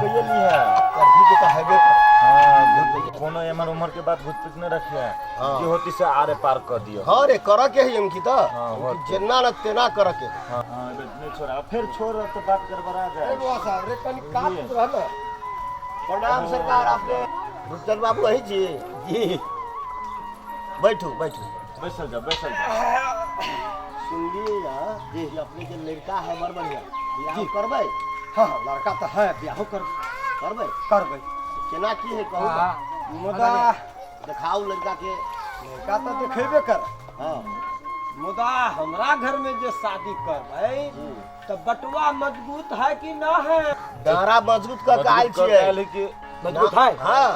कैये ली है। करही के तऽ हेबे कर। हाँ, कोनो एम्हर उम्हर के बात घुसपिस नहीं रखिए। हाँ। जे होती से आरे पार कर दियो। हाँ रे, करऽ के है अंकित। हाँ, होते। जेना न तेना करऽ के। हाँ हाँ, एबे नहीं छोड़ा, फिर छोड़ तो बात गड़बड़ा जाए। बउआ साहब रे, कनी कात रह न। प्रणाम सरकार। अपने रुपचंद बाबू अही छी? जी। बैठू बैठू। बैसल जाओ, बैसल जाओ। सुनलिए या जी अपने के लड़का है बड़ बढ़िया, बियाह करबै? हाँ हाँ, लड़का तऽ है, बियाहो करबै। करबै? करबै। केना की है, कहू तऽ। मुदा देखाउ लड़का के। लड़का तऽ देखेबे कर। हाँ। मुदा हमरा घर में जे शादी करबै तऽ बटुआ मजबूत है कि ना है? डारा मजबूत कऽ के आयल मजबूत कऽ के छियै। आयल है कि मजबूत है? हाँ।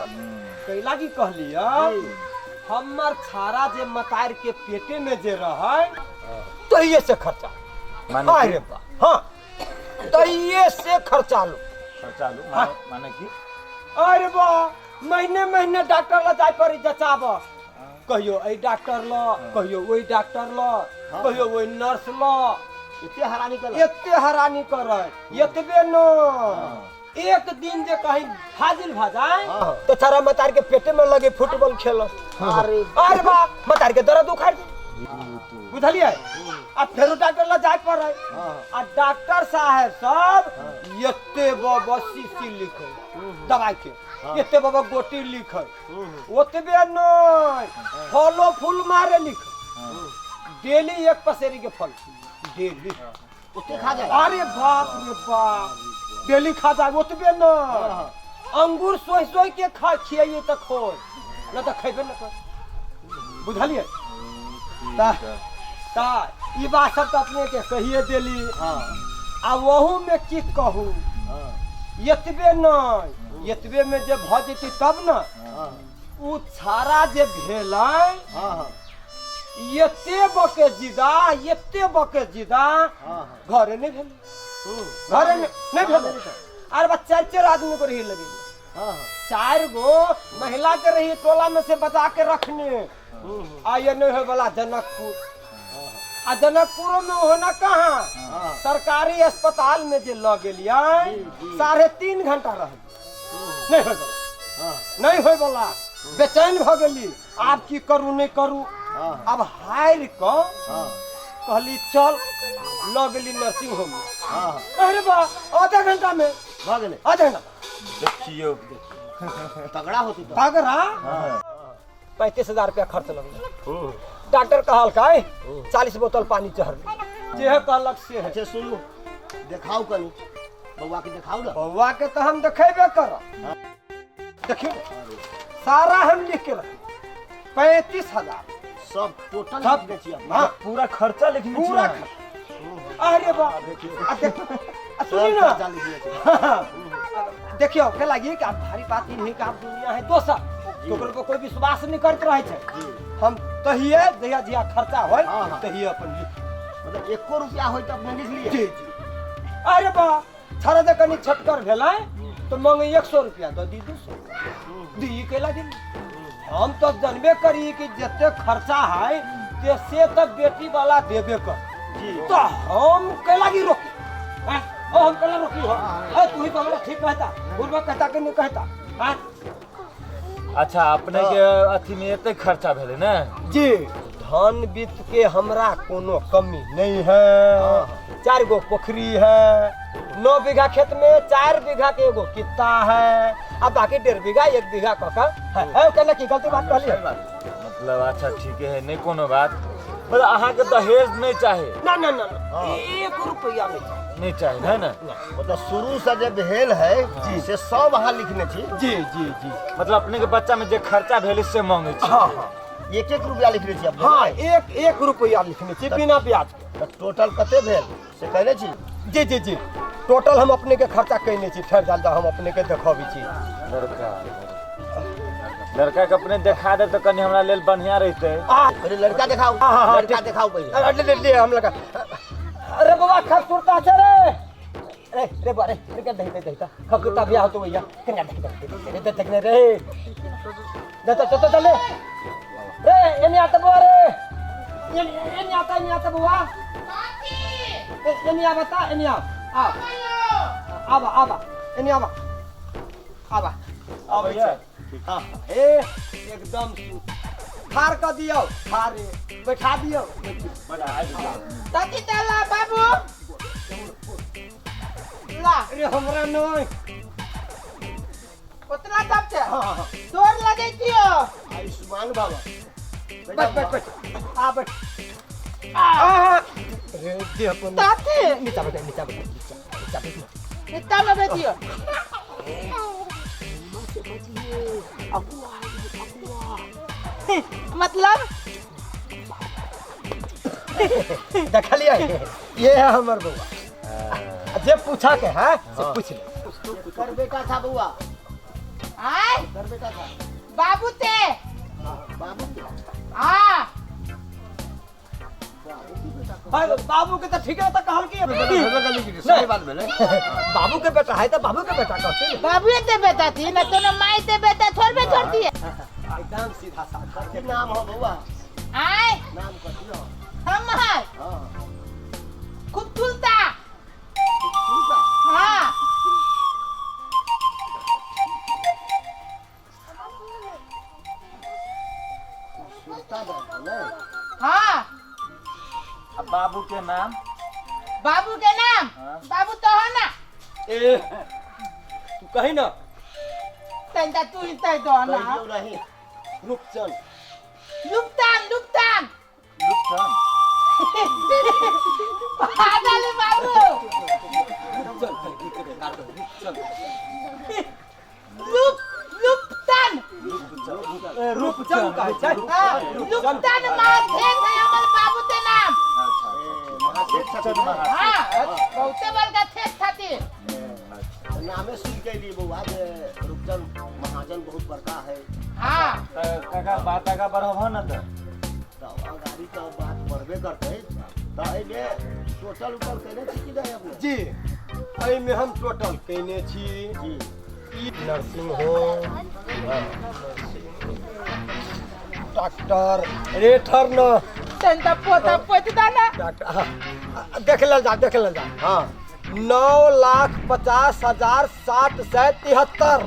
कैला की कहलियै, हमर छाड़ा जे मतार के पेटे में जे रहै तहिए से खर्चा। माने अरे कि? बा, हाँ, तहिए से खर्चा लो। खर्चा लो, माने, माने की? अरे बा, महीने महीने डॉक्टर ल जाय पड़ी जचाब, कहियो एहि डॉक्टर ल, कहियो ओहि डॉक्टर ल, कहियो ओहि नर्स ल। एते हरानी केलक? एते हरानी करे। एतबे न, एक दिन जे कहीं हाजिर भ जाए तो छाड़ा मतार के पेटे में लगे फुटबॉल खेल। अरे अरे बा, मतार के दर्द उखाड़ दे, बुझलिए? आ फेरो डॉक्टर ल जाय पड़े। आ डॉक्टर साहेब सब एते बाबा शीशी लिखे दवाई के, एते बाबा गोटी लिखे। ओतबे नहीं, फलो फूल मारे लिखे, डेली एक पसेरी के फल डेली। ओते खा जाए? अरे बाप रे बाप, डेली खा जाए। ओतबे न, अंगूर सोहि सोहि के खा खियाइए तऽ खोइ न तऽ खैबे न कर, बुझलिए? तऽ ई बात सब तऽ अपने के कहिए देली। आ ओहू में की कहू, एतबे नहि, एतबे में जे भऽ जेतै तब ने। उ छाड़ा जे भेलै, हाँ हाँ एते बके जिदा, एते बके जिदा, घरे नहि भेलै, घरे नहि भेलै। आर बा, चारि चारि आदमी को रही लगे, हाँ चारि गो महिला के रही टोला में से बचा के रखने। आ ये नहीं होय वाला जनकपुर, आ जनकपुरो में होना कहाँ, सरकारी अस्पताल में जे लऽ गेलियै, 3.5 घंटा रह, नहीं होय वाला, नहीं होय वाला। बेचैन भऽ गेली, आब की करू नहि करू। आब हारि कऽ कहली चल, लऽ गेली नर्सिंग होम में। अरे बा, आधा घंटा में भऽ गेलै। आधा घंटा। देखियो। तगड़ा होती तऽ। तगड़ा। 35,000 रुपया खर्च लगलै। डॉक्टर कहलकै 40 बोतल पानी चढ़, जे कहलक से है। अच्छा सुनू, देखाउ कनी बौआ के, देखाउ ने। बौआ के तऽ हम देखेबे करब। देखियौ, सारा हम लिख के रख, 35,000 सब टोटल सब। लिखने छी अपने? हाँ। पूरा खर्चा लिखने छी पूरा अहाँ? खर्च। अरे बा, आ देख, आ सुनी सब ना। खर्चा लिखने छी। देखियौ, के लागी कि आब भारी बात ई है कि आब दुनिया है दोसर, तो ओकरो पर कोई विश्वास नहीं करत रहे छै। हम तहिए जहिया जहिया खर्चा होय हाँ, हाँ। तहिए अपन लिख। मतलब एको रुपया होय तऽ अपने लिख लिए? जी जी। अरे बा, छड़ा जे कनी छटकर भेलै तो मांगे 100 रुपया दऽ दी, 200 दी। के लागी हम तो जानबे करी कि जते खर्चा है ते से तो बेटी वाला देबे कर। तो हम के लागी रोकी हैं? ओ हम केला रोकी हो? ए, तू ही तो हमरा ठीक कहता, बुढ़वा कहता कि नहीं कहता हैं? अच्छा, अपने के अथी में एते खर्चा भेलै ने? जी, धन वित्त के हमरा कोनो कमी नहीं है। चार गो पोखरी है, 9 बीघा खेत में 4 बीघा के एगो कित्ता है, आ बाकी 1.5 बीघा 1 बीघा कऽ के है। है, कहने की गलती बात कहलिए? मतलब अच्छा ठीक है, नहीं कोनो बात। मतलब अहाँके दहेज नहीं चाहे? ना ना ना ना, एक रुपया नहीं चाही। नहीं चाहे है ना? मतलब शुरू से जे भेल है से सब अहाँ लिखने छी? जी जी जी। मतलब अपने के बच्चा में जे खर्चा भेल से मांगे छी? हाँ हाँ। एक एक रुपया लिखने छी अपने? हाँ, एक एक रुपया लिखने छी बिना ब्याज के। तऽ टोटल कते भेल से कहने छी? जी जी जी, टोटल हम अपने के खर्चा कैने छी। ठहर जाल, हम अपने के देखबै छी। लड़का, लड़का के अपने देखा दे तऽ कनि हमरा लेल बढ़िया रहितै। आ पहिले लड़का देखाउ। हाँ, हाँ, हाँ, लड़का ठीक। देखाउ पहिले। अरे, ले ले, हम लगा। अरे बाबा, खूबसूरता छै रे, रे रे बा रे रे, के दही दही दही खूबसूरता बियाह होतो भैया, कन्या देख देख देख देख देख रे दे तो तो चले रे। एने आता बुआ रे, एने एने आता, एने आता बुआ, एने आ, बता, एने आ, आ आबा आबा, एने आबा। आबा आबै छै। हाँ, हे एकदम ठार कऽ दियौ, ठारे बैठा दियौ। तकी तला बाबू ला। अरे हमरा नहीं उतना सब छै। हाँ हाँ। तोर लगे छियो। आयुष्मान बाबा। बैठ बैठ बैठ, आ बैठ आ। अरे देह पर ताती नीचा बैठ, नीचा बैठ, नीचा नीचा बैठ। नीचा में बैठियो। मतलब देखलियै, ये है हमर बउआ। जे पूछा के है से पूछ ले। कर बेटा था बउआ? आय कर बेटा था? बाबू ते। बाबू के? हाँ। भाई, बाबू के तो ठीक है, तो कहल की सही बात भेलै। बाबू के बेटा है तो बाबू के बेटा कहते ने। बाबू ते बेटा थी ना तो माई ते बेटा छोड़बे छोड़ती है। एकदम सीधा साधा। कथी नाम हो बउआ? आय नाम कथी हो? हम है हाँ। खूब तुलता। सुनता? हाँ। सुनता बात नहीं? हाँ। अब बाबू के नाम? बाबू के नाम? हाँ। बाबू तो हो ना। ए तू कही ना। तंता तू ही तय दो ना। कहियो नहीं। रूपचंद। लुप्तान लुप्तान। लुप्तन। पागल है बाबू। रूपचंद। लुप लुप्तान। रूपचंद कहै छै। हाँ, लुप्तान महासेठ है हमर बाबू के नाम। अच्छा। ए, महासेठ छथिन ना? हाँ, बहुते बड़का ठेठ खातिर। नामे सुन के लिए बउआ जे रूपचंद महाजन बहुत बड़का है। हाँ। काका बात आगा बढ़ब न तऽ। तऽ अगाड़ी तऽ बात बढ़बे करतै। तऽ एहिमे टोटल उटल केने छी कि नहि अपने? जी, एहिमे हम टोटल केने छी। जी। ई नर्सिंग होम, डॉक्टर रेठर न। तंता पोता पोतदा ना। डॉक्टर हाँ, देख लेल जा, देख लेल जा। हाँ। 9,50,773।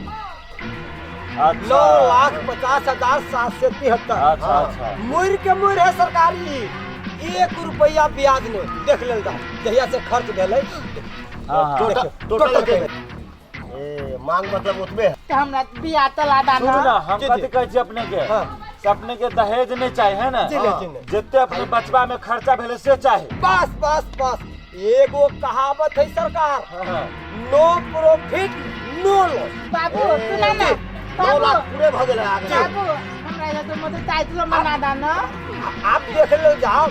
अच्छा। 9,50,773। अच्छा अच्छा। मुर के मुर है सरकारी, 1 रुपया ब्याज नहीं। देख लेल जा जहिया से खर्च भेलै। हाँ हाँ। टोटल देखियौ, टोटल टोटल केने। ए मांग मतलब ओतबे है। तो हमरा बियाह तला सुनू दाना। ना, हम जी, कथी जी। कहै छी अपने के? हाँ। से अपने के दहेज नहीं चाही है ना? जी नहीं, जी नहीं। जते अपने बचवा में खर्चा भेलै से चाही। बस बस बस, एगो कहावत है सरकार, हाँ। नो प्रॉफिट नो लॉस। बाबू सुना ना। 9 बाबू लाख पूरे भऽ गेलै आगे। बाबू हमरा ये तो मत टाइटल मना दाना। आप देख ले जाओ,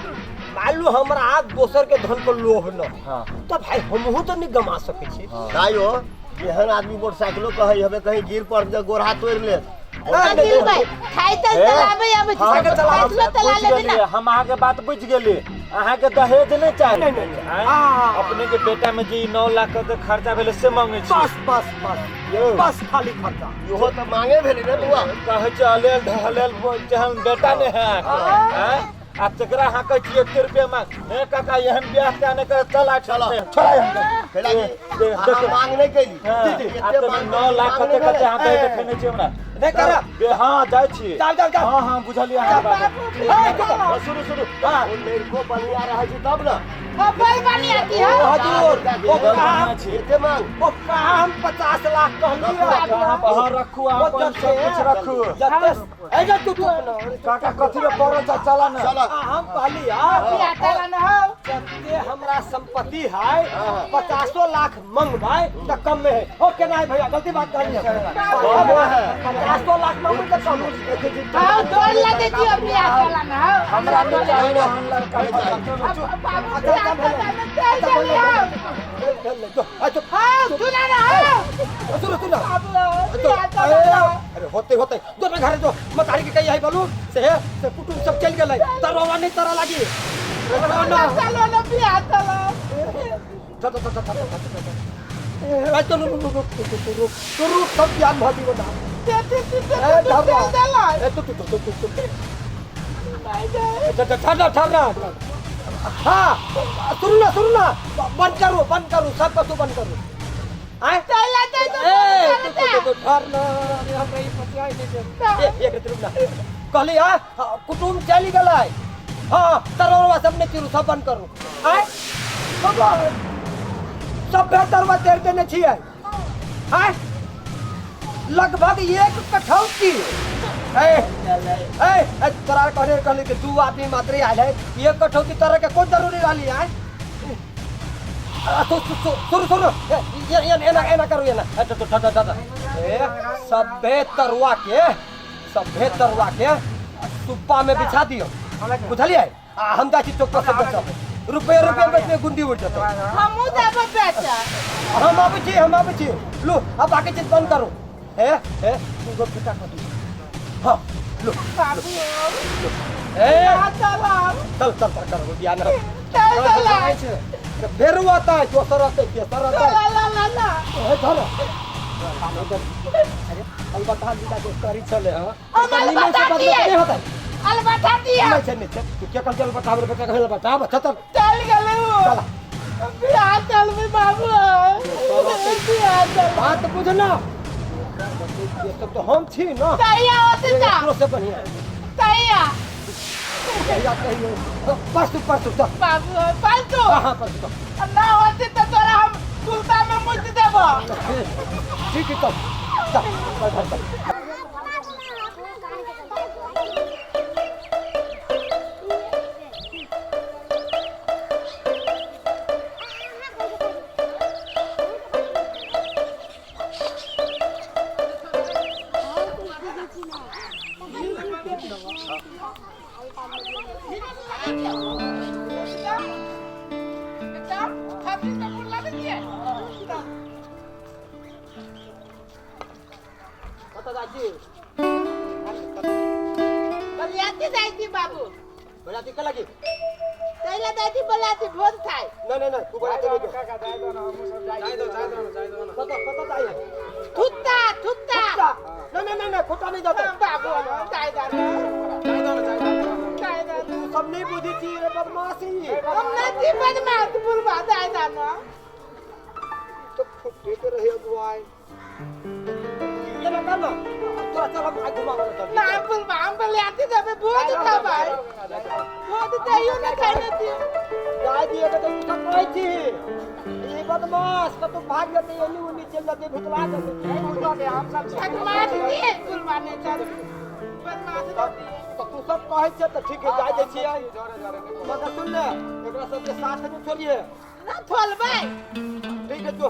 मान लू हमरा दोसर के धन पर लोभ न। हाँ। तो भाई हमहू तो नहीं गमा सकै छी। दाइयो एहन आदमी मोटरसाइकिलो कहै हवे कहीं गिर पड़ जाए गोड़ हाथ तोड़ि लेत। नहीं, दिल नहीं, भाई साइकिल ए, चलाबे आबै छै। साइकिल चलाबै। साइकिलो चला बुझि लेबे ना। गेलियै, हम अहाँके बात बुझि गेलियै। अहाँके दहेज नहीं चाही। नहीं, नहीं, नहीं। आँय? हाँ। अपने के बेटा में जे 9 लाख के खर्चा भेलै से मांगे छी। बस बस बस यौ। बस खाली खर्चा। इहो तऽ मांगे भेलै ने बउआ। कहै छै अलेल ढहलेल जेहन बेटा नहि है अहाँके। आँय? आ तकरा अहाँ कहै छियै 1 रुपया मांग। हे काका, एहन बियाह क्या नहि करे, चल आ चल। छोड़ा। कैला कि देखो। अहाँ मांग नहि कैली। हाँ, एते आ तऽ मांग 9 लाख मांग कते नहि कते भेलै। अहाँ दे देखेने छियै हमरा। नहीं करब। हाँ, जाइ छी। जाओ जाओ जाओ। हाँ हाँ, बुझलियै अहाँके बात। ए, चुप। सुनू सुनू। हाँ। ओ लड़को बढ़िया रहै छै तब ने। ओ बड़ बढ़िया थी हो। हजूर, ओ बढ़िया छी। एते मांग। ओ कहाँ हम 50 लाख कहलियै। अहाँ अहाँ रखू, अहाँ अपन सब कुछ रखू। जते ए जा तू तू अपना। काका कथी रे पड़ल छ, चला ना। चल। आ, हम कहली यार बियाह तला ना हो। जते हमरा संपत्ति है 50 लाख मंगबै तऽ कम में है। हो केना है भैया, गलती बात कहलियै। 50 लाख मंगबै तऽ कम है। हाँ, दौड़ लगे छियो बियाह तला ना हो। हमरा नहि चाही ओहन लड़का। बाबू बियाह तला ना चल चली हो। अच्छा। हाँ, सुना ना हो। सुनो सुनो। बाबू बियाह तला ना। अरे होते होते दो ना घरे दो मतारी के कही है बोलू से है से कुटुंब सब चल गेलै तरवा नहीं तरा लागी। चलो ना बियाह तला। था था था था था था ए तो रुक रुक रुक रुक रुक तो रुक, सब ज्ञान भाती बता। ते ते ते ते ए चल चला। ए तो तो तो तो तो ठहरना ठहरना। हाँ सुनो ना सुनो ना, बंद करो बंद करो सब कतो बंद करो। आए चला चल। ए तो तो ठहर ना, अरे हमरा ई पतियाई नहीं दे। ए, एक रुक ना, कहली आ कुटुम चली गेलै। हाँ, तरोड़वा सब ने चिरू, सब बंद करू। आय सब सब तरुआ तेर देने छियै। आय लगभग एक कठौती। ए ए ए, तोरा कहने कहली कि दू आदमी मात्र आयल है, एक कठौती तोरा के कोन जरूरी रहली? आय सुन सुन, एना एना करू, एना तो तो तो ए सभे तरुआ के, सभे तरुआ के सुप्पा में बिछा दियो, बुझलियै? आ हम जाइ छी चौक पर से बेचब, रुपये रुपये बेचबै, गुंडी उड़ि जेतै। हमहूँ जाबे बेचऽ। हम आबै छी, हम आबै छी। लू, अब बाकी चीज बंद करू। हे हे, दूगो फीता कटू। हाँ, लू। बाबू। ए। चल। चल चल चल, करू बियाह ना। चल चल। फेर आता है, दोसर आता है, तेसर आता है। ला ला ला। ए, धर। अरे अलबत्ता लीला के करी चले। हां, हम अलबत्ता दिए। नहीं होता। अलबत्ता दिए। नहीं छै, नहीं छै। तू क्या कल अलबत्ता हमरे बेटा के अलबत्ता बच्चा चल। चल गेलू। चल। बियाह चलबै बाबू, बियाह चल। बात बुझना, ये सब तो हम छी ना। कहिया होते ता? एकरो से बढ़िया। कहिया? कहिया कहियो? परसों, परसों चल। बाबू, परसों? हाँ हाँ, परसों चल। ना होते तो तोरा हम कुलता में मुच देबो। ठीक है, चल चल चल चल, चल। बेटा, खाती तो बुला देतिए। कतऽ जाइ छी? बलियाती जाइ छी बाबू। बरियाती के लगी? तैला जाइ छी बलियाती, भोज खाय। नहीं नहीं नहीं, तू बरियाती नहीं जो। जाय दो, जाय दो, जाय दो। कतऽ कतऽ जाइ है? थुत्ता, थुत्ता। नहीं नहीं नहीं नहीं, खोटा नहीं जाता। बाबू, जाय दा। जाय दो, जाय दो। जाय दा। तू सब नहीं बुझी छी रे बदमाशी। हम नहीं छी बदमाश बुलबा, जाय दा ना। तो फुटे के रहे अगुआई ये ना कर ना, तोरा चल, हम आज घुमाबे चल। ना बुलबा, हम बलियाती जेबै, भोज खाबै। भोज दहियो ना खाइ दियो। जाय दिए के तो तू सब कहै छी ई बदमाश कतौ भाग जेतै, एनी ओनी चलि जेतै, भुतला जेतै। बदमाश दिए बुलबा, नहीं चल, बदमाश दिए। तऽ तू सब कहै छै तऽ ठीक है, जाय दै छियै। मगर सुन ने, एकरा सबके साथ नहि छोड़िए। ना थोलबै। ठीक है, जो।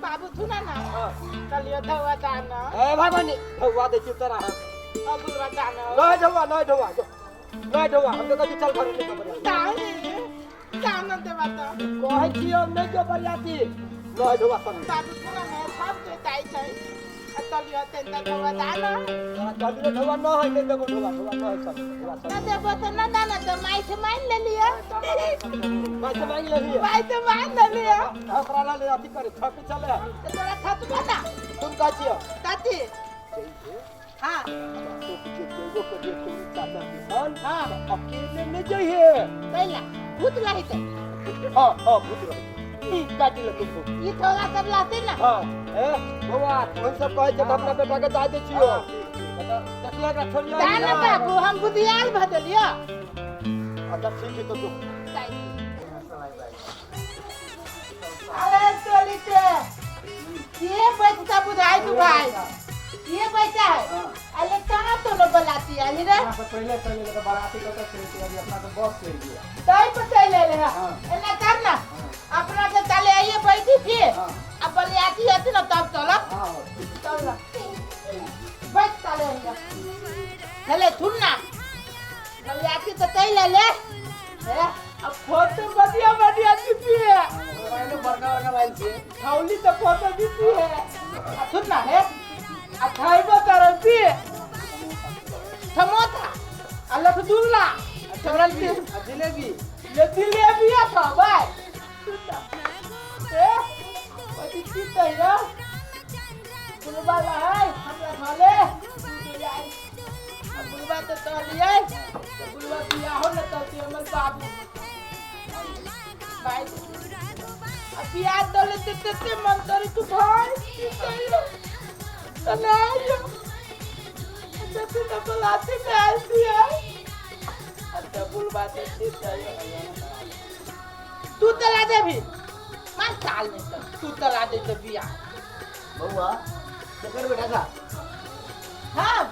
बाबू, सुना ना। हाँ। चलियो धोआ दाना। ए भगवानी, ढौआ दै छियै तोरा हम। अब बुलबा दाना। नहीं ढौआ, नहीं ढौआ, जो नहीं ढौआ। हम तो कहै छी चल घर, नहीं जो बरियाती। दानी दाना देबा तो। कहै छियै हम नहीं जो बरियाती, नहीं ढौआ सब। बाबू, सुना ना, सब के दाई छै आ चलियो तेन धोआ दाना। तोरा कहलियै ढौआ न है, नहीं देबो ढौआ, ढौआ न है सब, ढौआ सब। ना देबो तो ना दाना तो माई से मान लेलियो। माय से मांगि लेलियै? माई से मान लेलियो। ओकरा लऽ अथी करे थक चले। तो तोरा थकबो ना। तुम कहै छियै? कथी? हाँ। तो जे जेबो करिए तुम चाचा किसान। हाँ। अकेले नहीं जइहे। कैला? भूत लाहिते? हाँ हाँ, भूत रहे काटि ले तुम भूत। ई थोड़ा सब लाते ना। हाँ, ए बौआ, तुम सब कहै छै तऽ अपना बेटा के जाय दै छियौ। देखिए एकरा छोड़िए। दाना बाबू, हम बुधियार भऽ गेलियो। अच्छा, ठीक है, तो तू अरे टोली के ये बचता बुझाई तू भाई, ये बच्चा है। अरे कहाँ तो न बुलाती है रे? पहले पहले तो बाराती को तो चल अभी अपना तो बस चल गया। तय पर चल ले ले। एना कर ना, अपना के चले आइए, बैठी थी। अब बलियाती आती ना तब चलो। चल ना, बैठ, चले आइए। चले सुन ना, बलियाती तो तय ले ले। ए, अब फोटो बढ़िया बढ़िया दीती है। बड़का बड़का लाइन से खौली तो फोटो दीती है। आ सुन ना है, आ खाइबो करती समोसा आ रसगुल्ला आ जिलेबी। ये जिलेबी आ खाबै। ए पति की तैया बुलबा लहाय हमरा घरे अब बुलबा तो तलिए तो बुलबा बियाहो न तलती हमर बाबू भाई। अब बियाह तले ते ते मन तरी तू भाई की कहियो। तो नहीं आइयो जब तो बलाते में आयल छियै अच्छा बुलबा दे छी तू तला दे भी मार साल नहीं तो तू तला दे तो बिया बउआ केकर बेटा का हाँ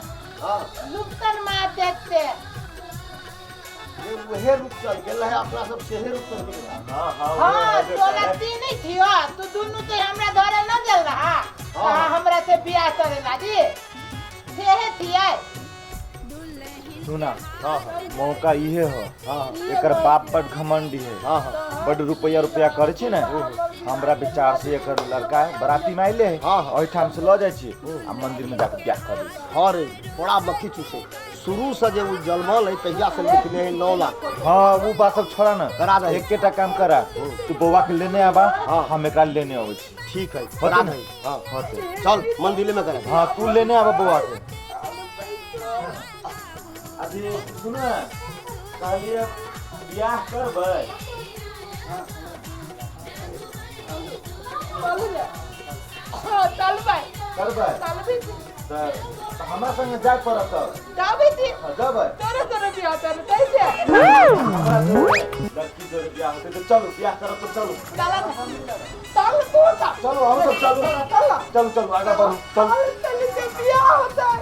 हाँ लुप्तन मार देते ये वहे रूप चल गेल है अपना सब सेहे रूप चल गेल है। हाँ हाँ हाँ तोरा तीन ही थियो तू दुनू तो हमरा धरे न गेल रहा हाँ हमरा से बियाह करे लागी सेहे थिए सुना हाँ हाँ मौका इहे हो हाँ एकर बाप बड घमंडी है हाँ हाँ बड रुपया रुपया करे छै ने हमरा विचार से एकर लड़का बराती में आइले है हाँ, हाँ। ओहिठाम से लऽ जाइ छी आ मंदिर में जाके बियाह कर दै छी। हाँ रे बड़ा मक्खी चूसे शुरू से जे उ जन्मल है तहिया से लिखने है 9 लाख। हाँ, वो बात सब छोड़ा ना। करा दही। एकेटा काम करा, तू बौआ के लेने आबा। हाँ। हम एकरा लेने अबै छी। ठीक है, करा ने? दही हाँ। होतै। चल, मंदिर में करे। हाँ, तू लेने आबा बौआ के। अभी सुन, कहलिए बियाह करबै? चलू रे, हाँ चल भाई। करबै? चलबी। तऽ हमरा संगे जाय पड़त तब। जाबी थी। हाँ, जेबै। तोरे तोरे बियाह करे कैसे? हमरा जोरे लड़की जोरे बियाह होतै तऽ चलू, बियाह करब तऽ चलू। चल चल, तू चल। चलू, हम सब चलू। चल। चलू चलू, आगा बढ़ू, चलू। चल चल से बियाह होता है।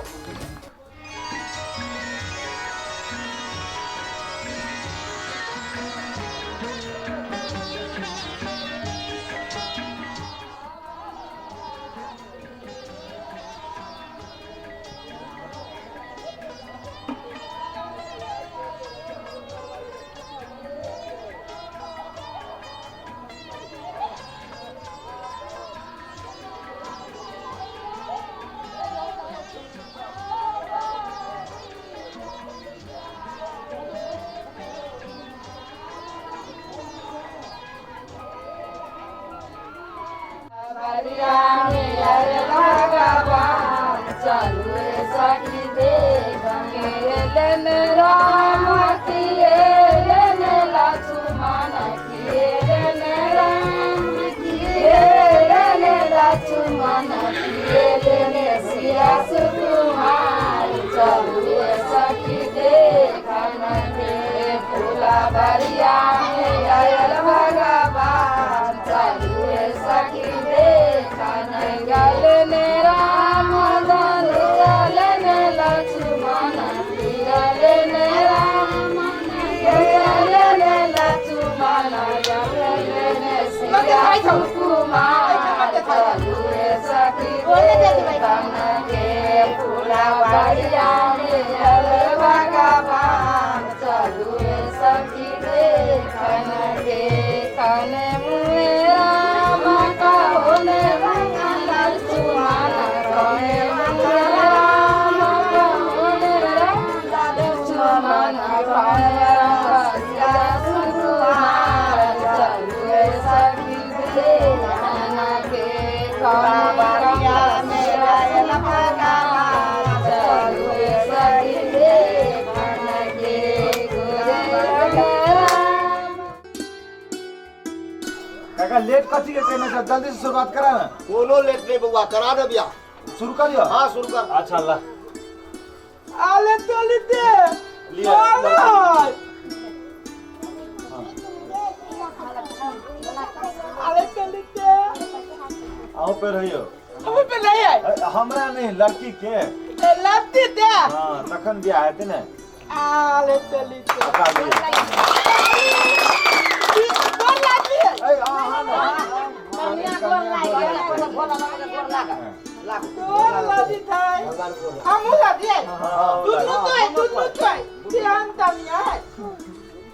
काका, लेट कथी के केने छ? जल्दी से शुरुआत करा ना। कोनो लेट नहीं बउआ, करा दे बियाह। शुरू करियो। हाँ, शुरू कर। अच्छा, ला। आले चली दे। लिया। चल। आले चली दे। अहूँ पे रहियो। अभी पे नहीं है। हमरा नहीं, लड़की के। लड़ती दे। हाँ, तखन बियाह हेतै ने। आले चली दे। पका लिअ। गोर लागी है। ए, अहाँ ने। तोर लादी थाई। हमू लागी है। हाँ, दुनू तो है, दुनू तो है, ध्यान तनिया है।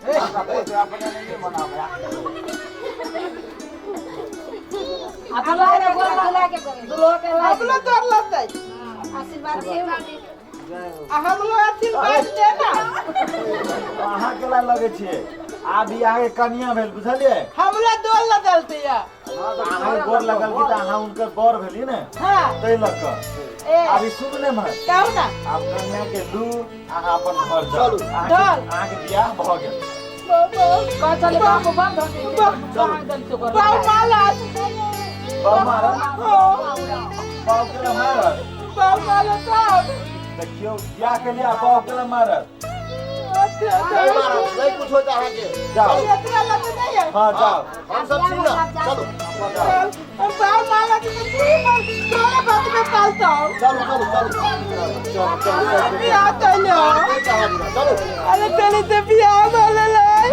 ए, अपने नहीं मनावे। हम लोग तोर लगतै आ हम लोग आशीर्वाद दे ना। अहाँ केला लगै छियै? आब ई अहाँके कनिया भेल, बुझलियै? हमरा डोल लगलते या। अहाँके गोर लगल की तऽ अहाँ हुनकर बर भेली ने। हाँ। ताहि लऽ कऽ। ए। आब ई सुनू ने मत। कहू ना। आब कन्या के लू, अहाँ अपन घर जाउ। चलू। अहाँके चल। अहाँके बियाह भऽ गेल। बाबू माला। बाउ मारत? बाउ केला मारत? बाप मारत तब। देखियौ बियाह के लिए बाप के मारत। नहीं मारब, नहीं कुछ होता अहाँके। जाओ। इतना लत नहीं है। हाँ जाओ। हम सब छी ना, चलू। हम बाप मारत तो तू मर तोरे बात में पालता हूँ। चलू चलू चलू चल चल चल। बियाह चलो। नहीं चाहब ना, चलू। अरे चले तो बियाह वाले लाए।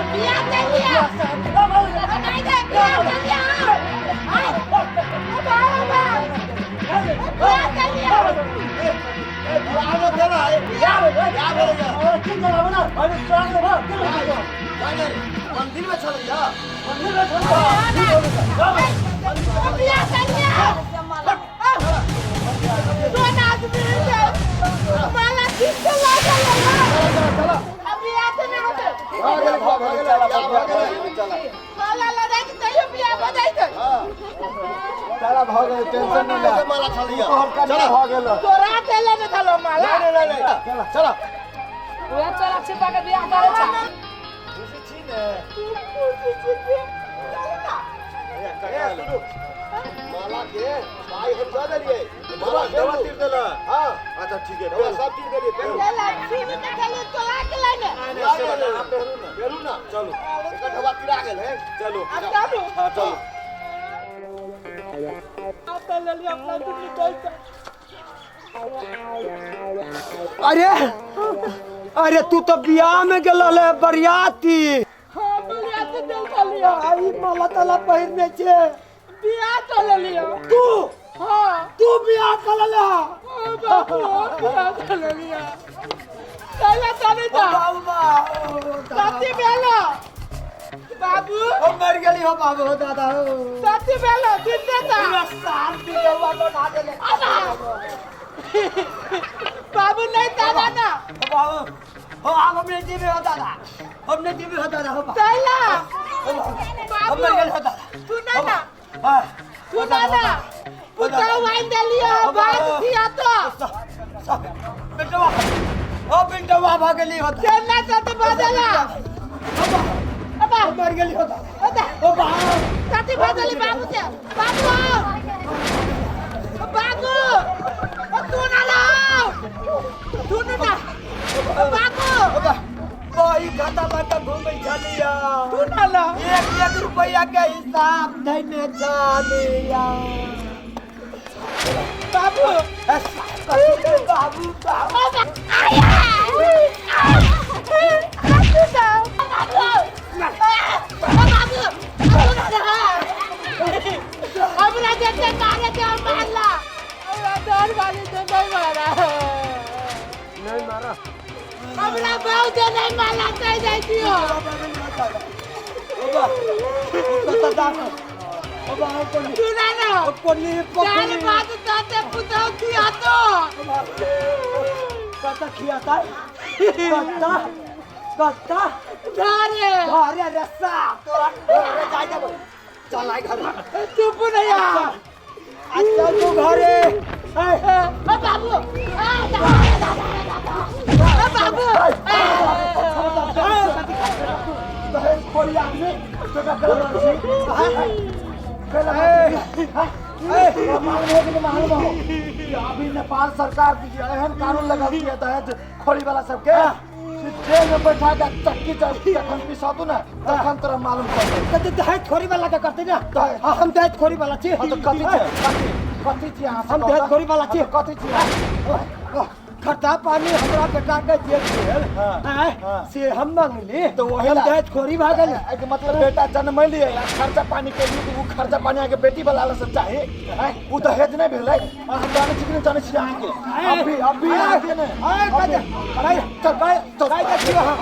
बियाह चलिया। नहीं दे बियाह चलिया। बियाह चलिया। आबो केना है? बियाह भेलै या? मंदिर में छलैया। बियाह चलिया। दोन आदमी माला ठीक से लागल है। अब बियाह तो नहीं होते। भऽ गेलै, भऽ गेलै, बियाह भऽ गेलै। माला लगा के तैयो बियाह हो जाइते। चला भऽ गेलै, टेंशन नहि ले। माला छलैया। तोहर कन्या भऽ गेल। तोरा देले ने थलो माला। नहीं नहीं नहीं, चला। उहे चोरा छिपा के बियाह करे छा। खुशी छी ने? तू खुशी छी के? चल ना। ए, सुनू, माला के पाइ हम दऽ देलियै। दवा माला दवा पेरू। तीर देला? हाँ। अच्छा ठीक है। दवा सब चीज देलियै, पेरू। चल सुन के खाली तोरा के लाने। नहीं, नहीं, से बता, अहाँ पेहरू ने। पेरू ना। चलू। एकर ढवा तिरा गेल है। चलू। अब चलू। हाँ चलू। अब तो ले लिया अपना दुनिया निकल। अरे अरे तू तो बियाह में गेल रहे बरियाती। हाँ बरियाती दिल चलियो। आई माला ताला पहिरने छे। बियाह चल लियो। तू? हाँ। तू बियाह कर ले? ओ बाबू बियाह चल लिया। चला चले जा। सत्य बेलो बाबू। हम मर गेली हो बाबू हो दादा हो। सत्य बेलो दिन देता। पूरा साल बियाह को ना देले। बाबू नहीं दादा ना। बाबू हो आब हमने जीवे हो दादा, हमने जीवे हो दादा हो। चला हम मर गेली हो दादा। तू ना ना। हाँ। तू ना ना। पुता वाइन दे लियो बात किया तो। बेटवा ओ बेटवा भागली हो। चलना चाहते बदला। अबा हम मर गेली हो दादा। अबा ओ बाबू साथी बदली बाबू से। बाबू बाबू ओ तू ना लाओ। तू ना ना। बाबू वही खाता लाता घूमै छलिया। तू ना ला। एक एक रुपया के हिसाब धैने छलिया। बाबू बाबू बाबू हमरा जते मारे के मारला। हमरा डर वाली से नहीं मारा। नहीं मारा। हमरा बाबू से नहीं मारला चल जाई दियो। तू ना ना। दाल भात ताते पुताऊ खिया तो। कत्ता खियाता कत्ता कत्ता धारे धारे रस्सा तोरा घरे जाय देबो। चल आइ घर। चुप नहीं आ। अच्छा तू घरे। ओ बाबू आ ओ बाबू दहेज खोरी आदमी तोरा गलत छी। मालूम हो अभी नेपाल सरकार एहन कानून लगा दिया दहेज खोरी वाला सबके जेल में बैठा के चक्की जखन पिसातू ना तखन तोरा मालूम पड़तै। दहेज खोरी वाला के करते ना। हम दहेज खोरी वाला छी। हाँ तो कथी छै? कथी छी अहाँ? हम दहेज खोरी वाला छी। कथी छी? खट्टा पानी हमरा बेटा के जे भेल से हम मांगली तो वही हम दहेज खोरी भागल। एके मतलब बेटा जन्मैली आ खर्चा पानी के लिए उ खर्चा पानी आके बेटी वाला से चाही। उ दहेज नहीं भेलै। हम जानै छी कि नहीं जानै छी अहाँके? अभी अभी आके ने अरे चल भाई चल भाई देखियो हम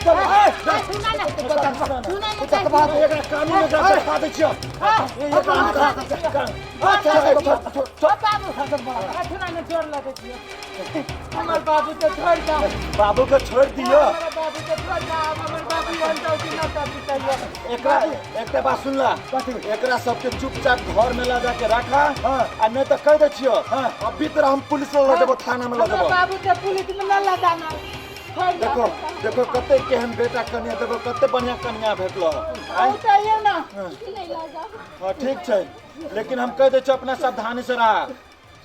चल सुना ना सुना ना। एकरा कानून एकरा चढ़ा दै छियौ। बाबू सुना ना जोर लगे छियो। हमर बाबू के छोड़ दो। बाबू के छोड़ दियो। हमर बाबू के छोड़ दो। हमर बाबू अंत कि ना तब चाहिए। एकरा एकटा बात सुनला, एकरा सबके चुपचाप घर में ला जाके रखा आ नहीं तो कह दै छियो अभी तोरा हम पुलिस ल देबो, थाना में ल देबो। बाबू के पुलिस में न ला जाना। देखो देखो कते केहन बेटा कन्या, देखो कते बढ़िया कन्या भेटलो। आउ चाहिए ना। हाँ ठीक छै, लेकिन हम कह दै छियौ अपना सावधानी से रह,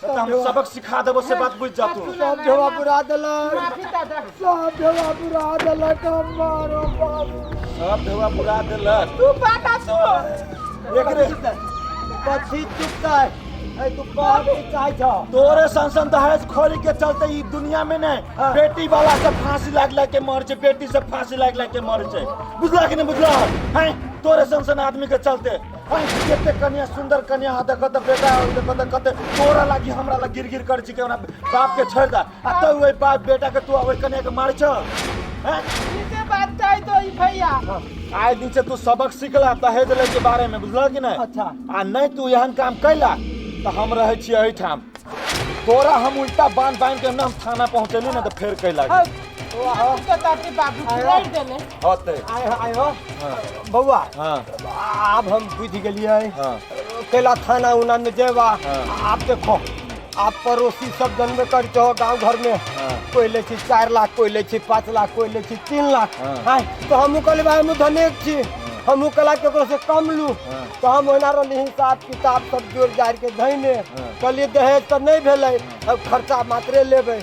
तो हम सबक सिखा देबो से बात बुझ जा तू। सब ढेवा बुरा देलक, माफी दादा। सब ढेवा बुरा देलक हमारो बाबू, सब ढेवा बुरा देलक। तू बात तू एकरे कथी चुपता है? तू कह की चाहै छ? तोरे संसन दहेज खोरी के चलते ई दुनिया में नहीं बेटी वाला से फांसी लाग लाग के मर छै, बेटी से फांसी लाग लाग के मर छै, बुझला कि नहीं बुझला? हैं तोरे संसन आदमी के चलते हैं कते कन्या सुंदर कन्या हा, देखो त बेटा देखो त कते तोरा लागी हमरा लागी गिर गिर कर छी के हमरा बाप के छोड़ दा, आ तो ओइ बाप बेटा के तू ओइ कन्या के मार छ। हैं इसे बात चाहे तो ई भैया आइ दिन से तू सबक सिखला दहेज ले के बारे में, बुझला कि नहीं? अच्छा। आ नहीं तू एहन काम कैला तो हम रहे छियै एहिठाम, तोरा हम उल्टा बांध बांध के हम थाना पहुंचेली ना तो फेर कैला बाबू छोड़ देले। होते आय आय हो बउआ। हाँ आब हम बुझि गेलियै। हाँ कैला थाना उना में जेबा। हाँ। आप देखो आप पड़ोसी सब जनबे करै छहो गाँव घर में। हाँ। कोई लै छै 4 लाख, कोई लै छै 5 लाख, कोई लै छै 3 लाख। हाँ। हाँ तो हमहूँ कहलियै भाई हमहूँ धनिक छी, हमहूँ कहला केकरो से कम लू। हाँ। तो हम ओहिना रहली हिसाब किताब सब जोड़ जाड़ के धैने। हाँ। कहलियै दहेज तऽ नहि भेलै, अब खर्चा मात्रे लेबै।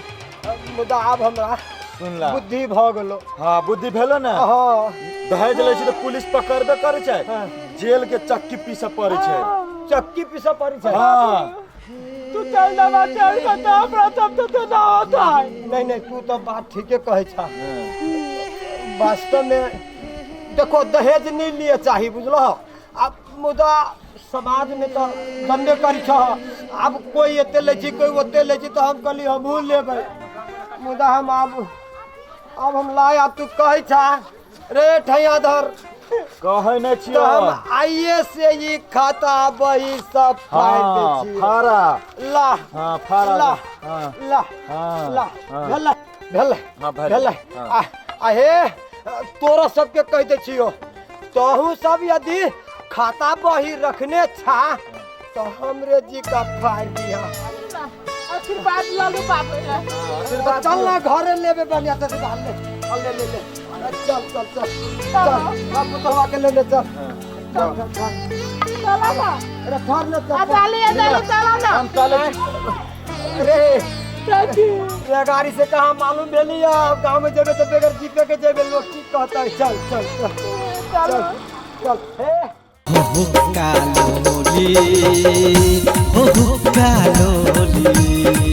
मुदा आब हमरा सुनला बुद्धि भऽ गेलो। हाँ बुद्धि भेलो ना। हाँ दहेज लै छै तऽ पुलिस पकड़बे करै छै, हाँ। जेल के चक्की पीसऽ पड़ै छै। चक्की पीसऽ पड़ै छै। हाँ तू चल दबा चल बता हमरा सब तो देना होता है। नहीं नहीं तू तो बात ठीके कहै छा। वास्तव में देखो दहेज नहीं लिए चाही, बुझलो? अब मुदा समाज में तो जनबे करै छह, आब कोई एते लै छै कोई ओते लै छै, तो हम कहली हमहूँ लेबै। मुदा हम आब हम लाय, आब तू कहै छा रे ठैया धर कहै नहि तो छियौ। हम आइए से ई खाता बही सब फाड़ि दै हाँ छियै। फाड़ा। ला हाँ फाड़ा। ला हाँ ला हाँ ला हाँ। भेलै भेलै हाँ, भेलै। भेलै। हाँ। आ हे तोरा सबके कहि दै छियौ, तोहू सब यदि खाता बही रखने छा तो हमरे जी का फाड़ दिया। आशीर्वाद लालू बाबू। चल ना घरे लेबे बढ़िया से ले ले ले ले चल चल चल चल अब पुतहवा के ले ले चल चल चल चल चला ना। अरे थर ले चल। आ डाली आ डाली चला ना। हम चलै रे चाची रे गाड़ी से कहाँ मालूम भेली है, गाँव में जेबे तो बगैर जीपे के जेबे, लोग की कहता है। चल चल चल चलो चल चल हे हो हुक्का लोली, हो हुक्का लोली।